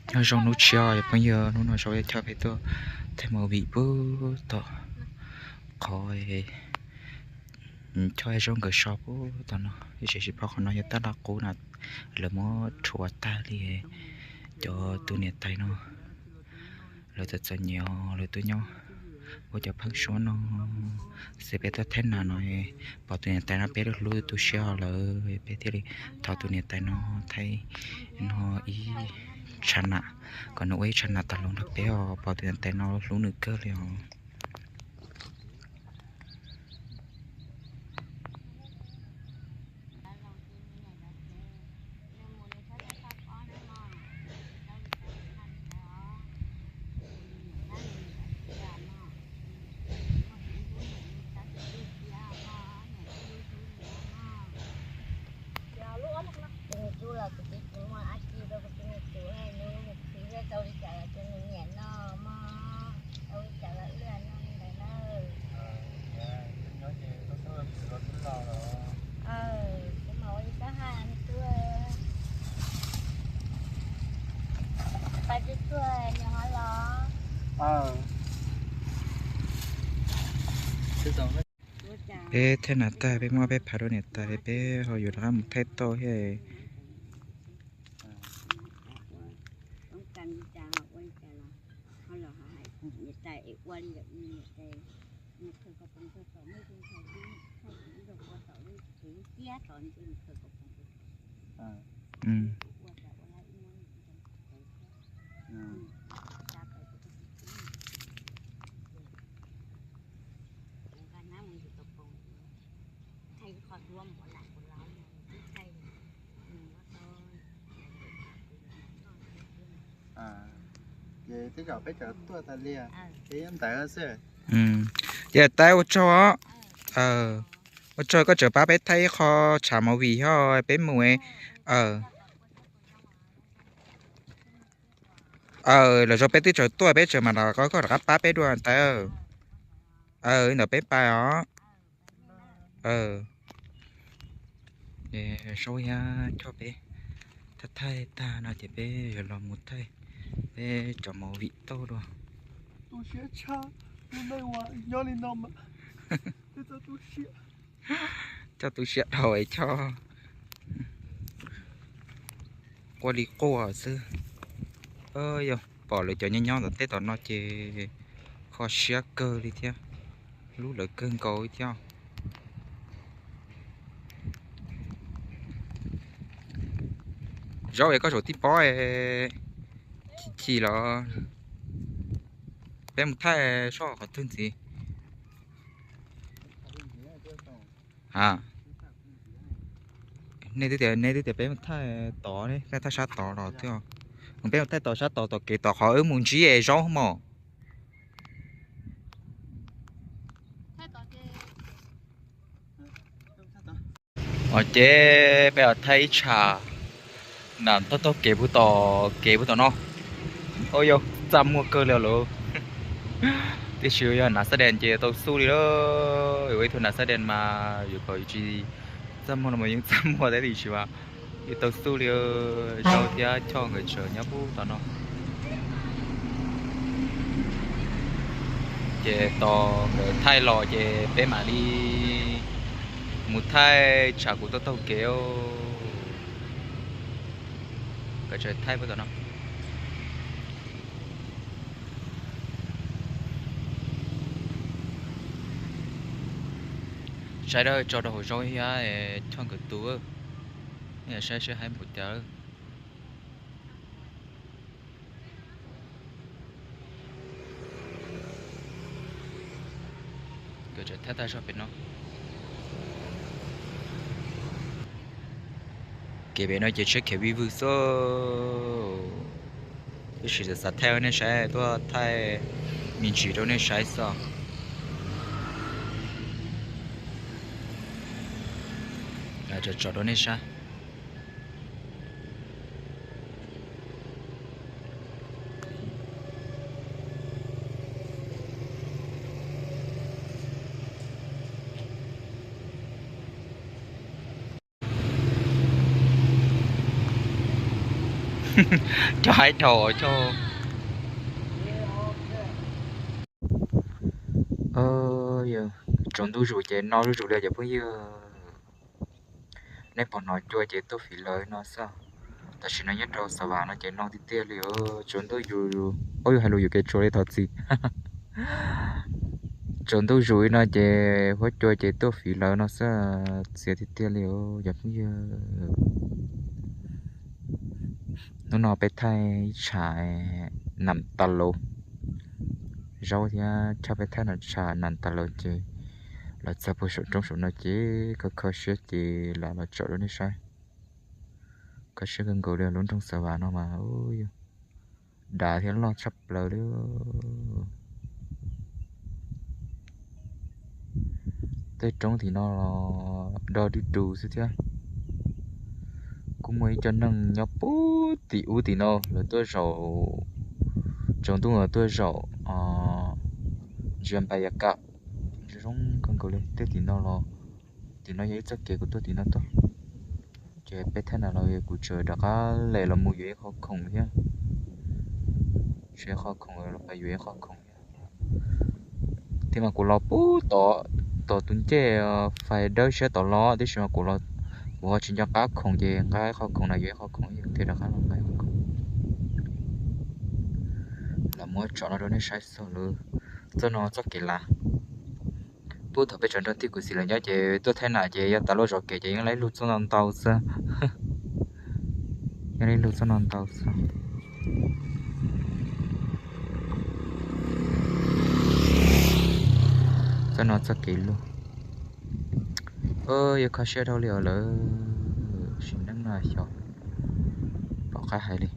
Nyob zoo hnub tshiab phooj ywg, hnub no Zaub yuav coj peb tuaj thaij movie puag tom qhov coj Zaub nkawd so puag tom no, tiam sis tsis paub qhov no yog taj laj qub na, lawv muab rhuav tag li. Cov tus niam tais no lawv txom txom nyem lawv tuaj nyob ua cov pheeb suab no, xwb peb tuaj thaij na no, pom tus niam tais no peb hlub tu siab lawm peb thiaj li thov tus niam tais no thaij no ib tsha nam, kom nws ua ib tsha nam tas los nrog peb os, pom tus niam tais no hlub nws kawg li os. Tus me tub los kuv twb tsis muaj dab tsi rau kuv tus me tub, nws mus khwv thiab tau li cas los tus me niam no mog, tau li cas los wb noj li ntawd nawb. Kuv mam ua li koj hais me tub. Pais twb tuag nws ho los. Peb thaij nas tag peb muab peb phav rau niam tais, peb ho yuav rov qab mus thaij toj thiab. Ces tej zaum peb tseem tuaj tas li, ces nyob ntawd xwb. Ces tais ua tsaug os. Ua tsaug koj tseem pab peb thaij ib qho tshav movie thiab peb mus. Aw, los zoo peb twb tseem tuaj peb tseem mam los koj rov qab pab peb dua tais. Aw, ntawm peb pais os. Aw, Zaub thiab coj peb thaij thaij tag no ces peb yuav los mus thaij peb cov movie tau dua. Tu siab tshaj, lub neej uas nyob li no mas tu siab. Coj tu siab dhau es coj quaj li quaj xwb. Yog pom lawv cov nyob nyob tom tej tom no ces kho siab kawg li thiab, hlub lawv kawg nkaus li thiab. Zaub es koj zaum tib pob chim chim los peb mus thaij soj qhov twg ntxiv? A, nej twb tias, nej twb tias peb mus thaij tod, thaij sab tod los twb, peb mus thaij tod sab tod tom kev tom qhov wb mus ntsib es Zaub mog. Os ces peb los thaij ib tsha nam taug taug kev puag tom kev puag tom no. Ua yog txaj muag kawg li lauj. Tiam sis yog nam xab dees ces tau xub li lawm, ua ib tug nam xab dees mas yuav kom tsis txaj muag los mas yeej txaj muag thiab tiam sis mas yeej tau xub li. Zaub thiab Choj nkawd tseem nyob puag tom no. Ces tos nkawd thaij los ces peb mam li mus thaij tshav kuv taug taug kev. Nkawd tseem thaij puag tom no. Saib dawb tso rau hauv Zaub thiab Choj nkawd tus, saib seb haib npaum cas. Nkawd tseem thaij tag zog pem no. Kev pem no ces tsheb khiav vij vwg xwb. Tab sis xav thaij rau nej saib, tuaj thaij me ntsis rau nej saib xwb. Tsom tsom rau nej saib. Cov haib dhau coj. Tsaus ntuj zus ces no zuj zus li cov phooj ywg. Nej pom hnov cua ces tuaj fiv lawv no xwb. Tam sim no nyob rau Xav Vam no ces no tiag tiag li. Tsaus ntuj zus, ub, yus hais lus yuam kev tsuas li thov txim. Tsaus ntuj zus li no ces huab cua ces tuaj fiv lawv no xwb, txias tiag tiag li cov phooj ywg. Hnub no peb thaij ib tsam nam tas laus zaub thiab, choj peb thaij no tsam nam tas laus ces los txog puag saum roob saum no ces kho kho siab ces lam los tsom rau nej saib. Kho siab kawg nkaus li, lub nroog Xav Vam no mas dav thiab loj tshaj plaws li. Tej roob tim no los do dub du xwb thiab. Kuj muaj ib co neeg nyob puag tim ub tim no, lawv tuaj zaum, tsaus ntuj lawv tuaj zaum ntsia npais yav kam. Zoo zoo kawg nkaus li. Tej tim no los, tim no yog ib txoj kev kuv tuaj tim no tuaj. Ces peb thaij na los kuv tseem rov qab lem los mus yuav ib qho khoom thiab. Tsis ib qho khoom los pas yuav ib qho khoom thiab. Thiab mas kuv los puag tom, tom tus ncej fais dawb siab tom los, tiam sis mas kuv los, kuv ho tsis nco qab khoom ces nqa ib qho khoom na yuav ib qho khoom thiab rov qab los nqa ib qho khoom. Los muab tsom no rau nej saib xwb lawm. Txoj no txoj kev lav. Puag thaum peb tseem nrog tij kuv txiv lawv nyob ces tuaj thaij nam ces yog tas luaj zov kev ces yeej laib lug txoj no ntau xwb. Yeej laib lug txoj no ntau xwb. Txoj no txoj kev lug. Yuav kho siab dhau li os lawm, sim neej no xyov pom qab hais li.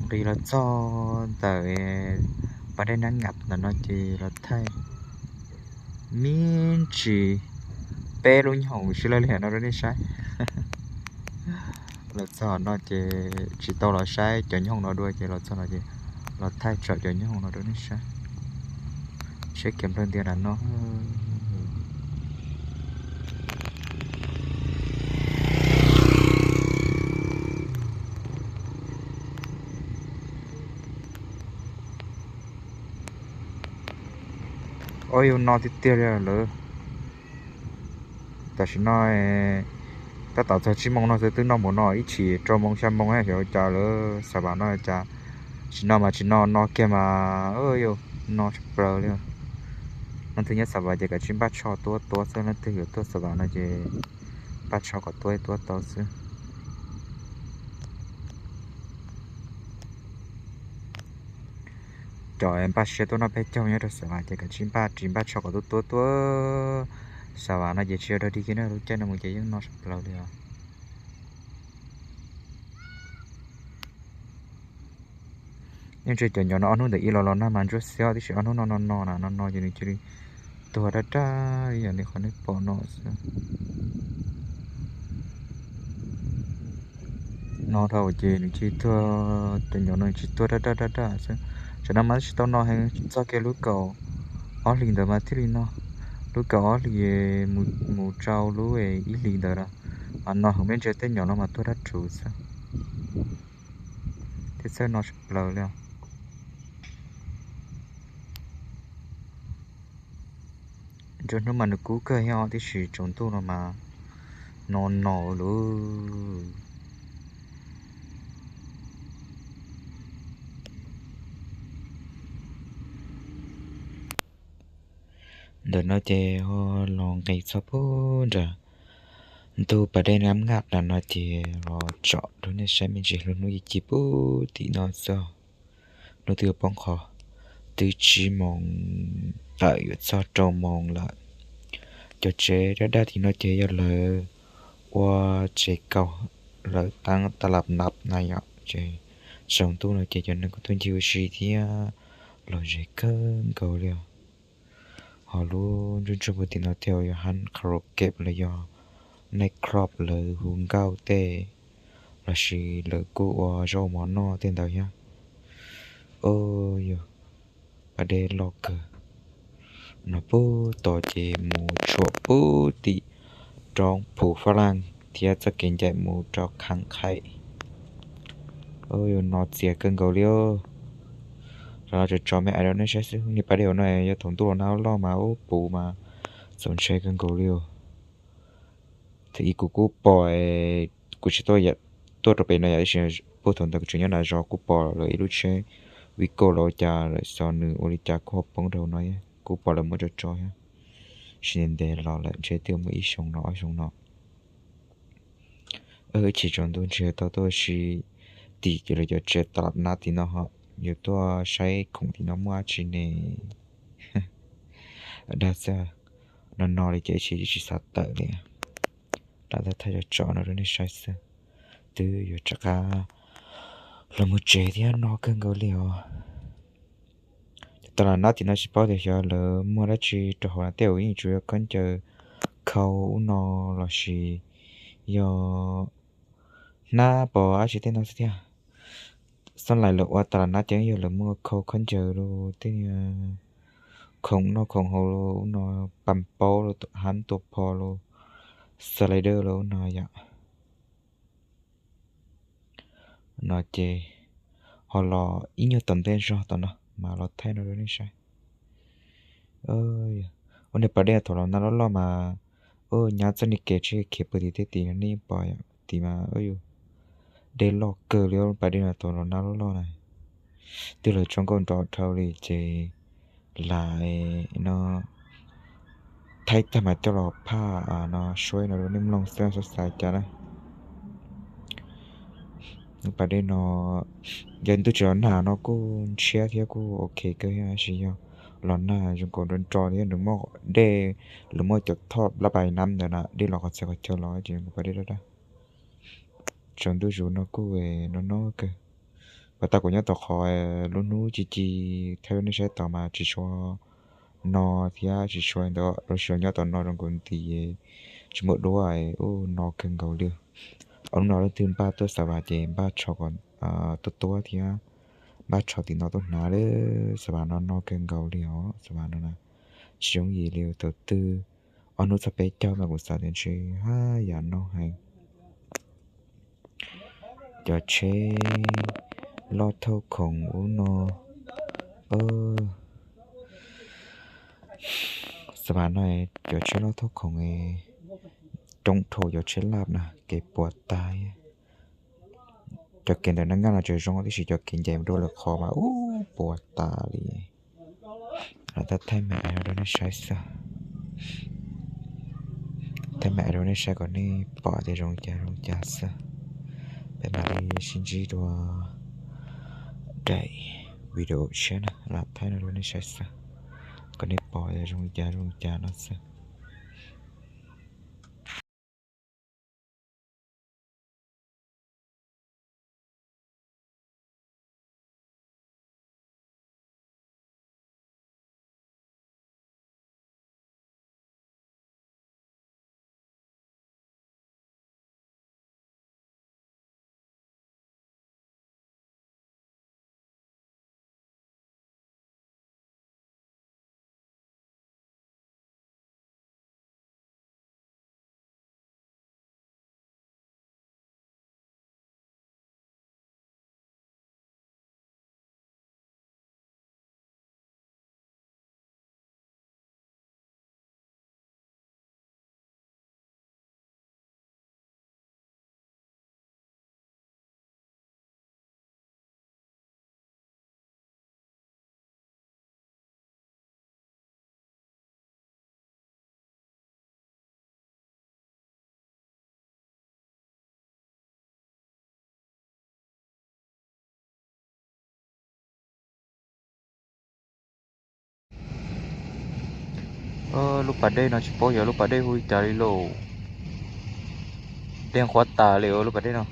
Nqis los txog ntawm pas dej Nab Ngam ntawm no ces los thaij me ntsis peb lub nyooj hoom sib law li no rau nej saib. Los txog no ces tsis tau los saib cov nyooj hoom no dua ces los txog no ces los thaij tsom cov nyooj hoom no rau nej saib. Saib kiag nplawg ntias nram no. Ua yus no tiag tiag li lawm. Tam sim no tab tom txog tsib moos no xwb twb noj mus no ib chim rau moos xya moos xyov ua cas lawm. Xav Vam no cas tsis no mas tsis no, no kiag mas yus no tshaj plaws li. Leej twg nyob Xav Vam ces kav tsij npaj tsho tuab tuab xwb, leej twg yuav tuaj Xav Vam no ces npaj tsho kom tuab tuab tau xwb. Cov npaj siab tuaj noj peb caug nyob rau Xav Vam ces kav tsij npaj ris npaj tsho kom tuab tuab tuab. Xav Vam no ces tsis yog dog dig kiag na, lub caij no mus ces yeej no tshaj plaws li os. Yeej tsis cov nyom no ob hnub ntawm ib los los nag mas ntsuab xiab tiam sis ob hnub no no no na no no ces nws cia li tuag daj daj ib yam li qhov nej pom no xwb. No dhau ces nws cia li tuag, cov nyom no tsis tuag daj daj daj daj xwb. Tsam no mas tsis tau no heev, txog kiag lub kaum ob hlis ntawd mas thiaj li no. Lub kaum ob hlis mus rau lub ib hlis ntawd lawm mas no heev, peb ntsia tej nyom no mas tuag daj rhuv xwb. Thiab txawj no tshaj plaws li os. Nruab hnub mas nws kub kawg thiab tiam sis tsaus ntuj no mas no no lawm. Ntawm no ces ho los nqis txog puag nram ntug pas dej Nab Ngam no ces los tsom rau nej saib me ntsis lub hnub ci ci puag tim no xwb. Hnub twb yuav poob qho, twb tsib moos tawm yuav txog rau moos lawm. Cov tsev daj daj tim no ces yog lawv ua tsev kaus, lawv tab tas lab nab na yom. Ces tsaus ntuj no ces cov neeg kuj tuaj ncig ua si thiab los ze kawg nkaus li os. Ho lub ntsuj ntsuag puag tim no thiaj yog hab karaoke los yog night club lawv hu nkauj tej, lossis lawv kuj ua zaub mov noj tej ntawd thiab. Yog Dej loj kawg. No puag tod ces mus tshuam puag tim roob Phu Fab Laj thiab txoj kev ncaim mus rau Kham Khaim. Yus no txias kawg nkaus li os. Los tso tso me ais rau nej saib xwb, niag pas dej hauv no yog thaum ntuj los nag loj loj mas ub puv mas txaus ntshai kawg nkaus li os. Thaum ub kuv kuj pom, kuv tsis tuaj rau pem no yom, tab sis puag thaum ntawd kuv tseem nyob nram zos kuv pom lawv ib lub tsheb Vigo los ua cas lawm xyov nws ua li cas kuj ho poob rau hauv no, kuj pom lawv muab tso tso thiab. Tsis ntev ntev los lawm ntshe twb muaj ib xyoo no ob xyoo no. Ib chim tsaus ntuj ntshe tau tuaj si tim lawv cov tsev tas los nab tim no ho, yuav tuaj saib khoom tim no muaj dab tsi ne. Dag xwb, no no li ces ib tsis tsis xav tawm li. Lam thaij thaij tso tso no rau nej saib xwb, twb yuav rov qab los mus tsev thiab, no kawg nkaus li os. Cov tas los nab tim no tsis paub tias xyov lawv muaj dab tsi rau hauv na, tej zaum yeej tsuas yog khaub ncaws khau ub no lossis yog hnab pos dab tsi tej no xwb thiab. Xab lais lawv ua tas los nab ces yog lawv muaj khau khaub ncaws los tej khoom noj khoom haus los ub no, pas paub los hab tua pho los slider los ub no yom. No ces ho los ib nyuag tom ntej zog tom no mas los thaij no rau nej saib. Ua niag pas dej thaum los nag loj loj mas, ua nyab txoj niag kev tsheb khiav pw tim tej tim no nej yeej pom yom, tim mas yus dej loj kawg li, pas dej no thaum los nag loj loj na. Twb lawv tso nkauj nrov dhau li ces lam no thaij tag mas coj los phaj no suaib no rau nej mloog xwb, xav xav cas na. Pas dej no yog ntuj tsis los nag no kuj ntshiab thiab kuj ok kawg thiab, tab sis yog los nag zoo nkaus nro nro thiab nws muaj dej, lawv muaj cov thoj plab pais nab ntawd na, dej los qhov txhia qhov chaw los ces zoo nkaus pas dej dab dab. Tsaus ntuj zus no kuj no no kawg. Pas tas kuv nyob tom qhov lub hnub ci ci thaij rau nej saib tod mas tsis tshua no thiab tsis tshua ntawd, lub sij hawm nyob tom no zoo nkaus nti, tsis muaj duab, ub no kawg nkaus li. Ob hnub no leej twg npaj tuaj Xav Vas ces npaj tsho kom tuab tuab thiab, npaj tsho tim no tuaj hnav lawm, Xav Vas no no kawg nkaus li os, Xav Vas no na. Tsis yooj yim li thaum twg, ob hnub txog peb caug mas kuv xav tias ntshe haj yam no heev. Cov tsheb loj thauj khoom ub no, Xav Vas no cov tsheb loj thauj khoom, roob rhau cov tsheb laj na kev puas tas. Cov kev ntawm Naj Nkaj no tseem zoo tib si, cov kev ncaim mus rau lwm qhov mas ub puas tas li. Los thaij me ais rau nej saib xwb, thaij me ais rau nej saib kom nej pom tias zoo li cas zoo li cas xwb. Peb mam li sib ntsib dua daim video tshiab na, los thaij no rau nej saib xwb, kom nej pom tias zoo li cas zoo li cas no xwb. Lub pas dej no tsis paub yog lub pas dej hu li cas li lauj. Dej qhuav tas li lub pas dej no.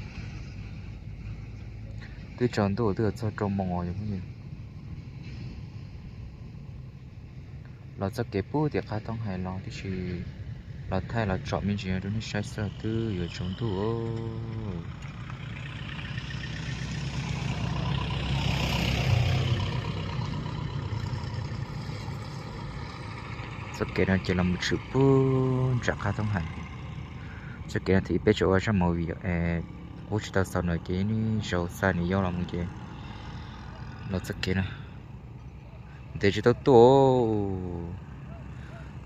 Twb tsaus ntuj twb yuav txog rau moos os. Los txoj kev puag tim qab thoob hais los tib si, los thaij los tsom me ntsis rau nej saib xwb twb yuav tsaus ntuj. Txoj kev no ces los mus tshwm pug nram qab thoob hais. Txoj kev no thaum ub peb tseem ua zaj movie es kuv tsis tau xaus nws ces ib zaug xa nws yau los mus ces los txoj kev no. Ntev tsis tau tuaj,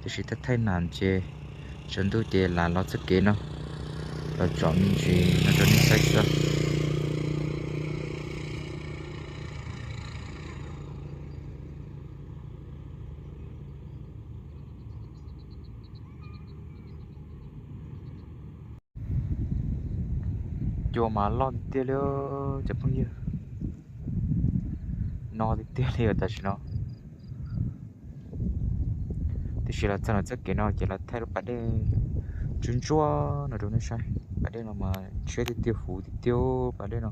tiam sis thaij thaij nas ces tsaus ntuj ces lam los txoj kev no, los tsom me ntsis no rau nej saib xwb. Cua mas loj tiag tiag li cov phooj ywg, no tiag tiag li os tam sim no. Tiam sis los txog ntawm txoj kev no ces los thaij lub pas dej ntsuab ntsuab no rau nej saib. Pas dej no mas ntshiab tiag tiag, huv tiag tiag pas dej no.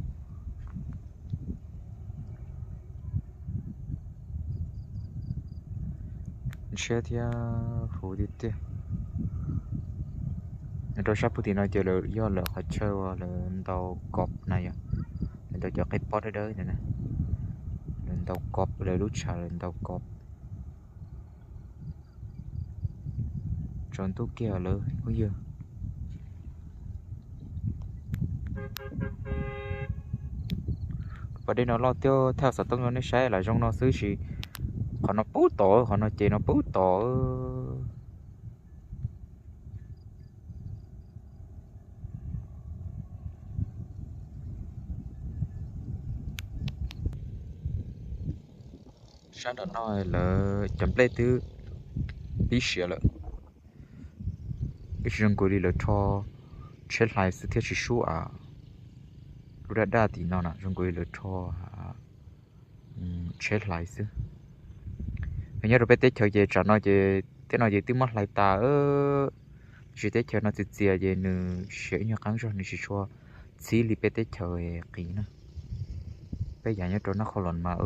Ntshiab thiab huv tiag tiag. Nyob rau sab puag tim no ces lawv yog lawv qhov chaw uas lawv ntaus kos na yom, lawv ntaus cov qe pob dawb dawb ntawd na, lawv ntaus kos, lawv lub tshav lawv ntaus kos. Tsaus ntuj kiag lawm phooj ywg. Pas dej no loj thiab, thaij xov tooj rau nej saib lam zoo no xwb sis qhov no pub tom, qhov no ces no pub tom. Sab nram no lawv cov nplej twb pib siav lawm, ib tsis zoo nkaus li lawv rho tsheb hlais xwb thiaj tsis sub a. Lub daj daj tim no na zoo nkaus li lawv rho tsheb hlais xwb. Nyob rau peb teb chaws ces tsam no ces tej no ces twb muab hlais tas, tiam sis teb chaws no txias txias ces nws siav ib nyuag qeeb zog, nws tsis tshua txhib li peb teb chaws qis na. Peb yav nyob rau Nab Qhoo Loos mas,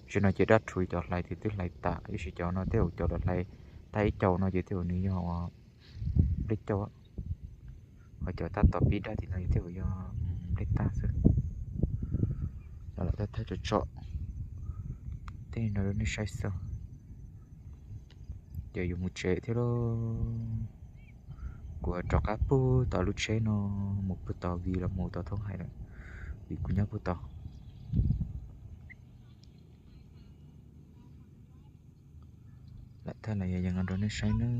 zaum no ces daj rhuv cov hlais ces twb hlais tas, tiam sis cov no tej zaum cov lawv hlais tag ib caug no ces tej zaum nws yog ua nplej cauj, ho cov tab tom pib daj tim no ces tej zaum yog nplej tag xwb. Los lam thaij tsom tsom tej no rau nej saib xwb, ces yuav mus tsev thiab lauj. Kuv rov qab puag tom lub tsheb no mus puag tom vim los mus tom thoob hais lawm, vim kuv nyob puag tom. Lam thaij los yog yees no rau nej saib nawb.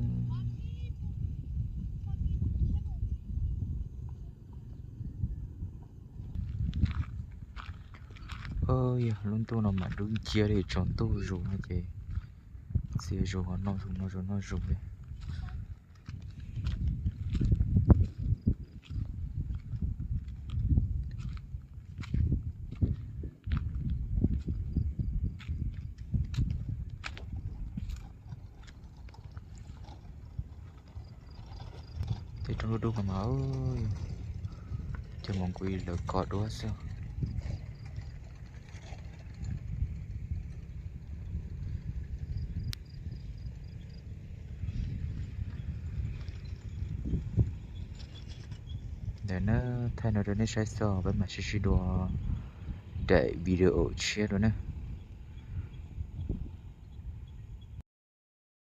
Yog lub ntuj no mam dub nciab li, tsaus ntuj zus no ces txias zus ho noj zus noj zus noj zus li. Tej roob dub dub no mas, coj mus nqus lawv kos duab xwb. Ntawm na, thaij no rau nej saib xwb, peb mam sib ntsib dua daim video tshiab dua na.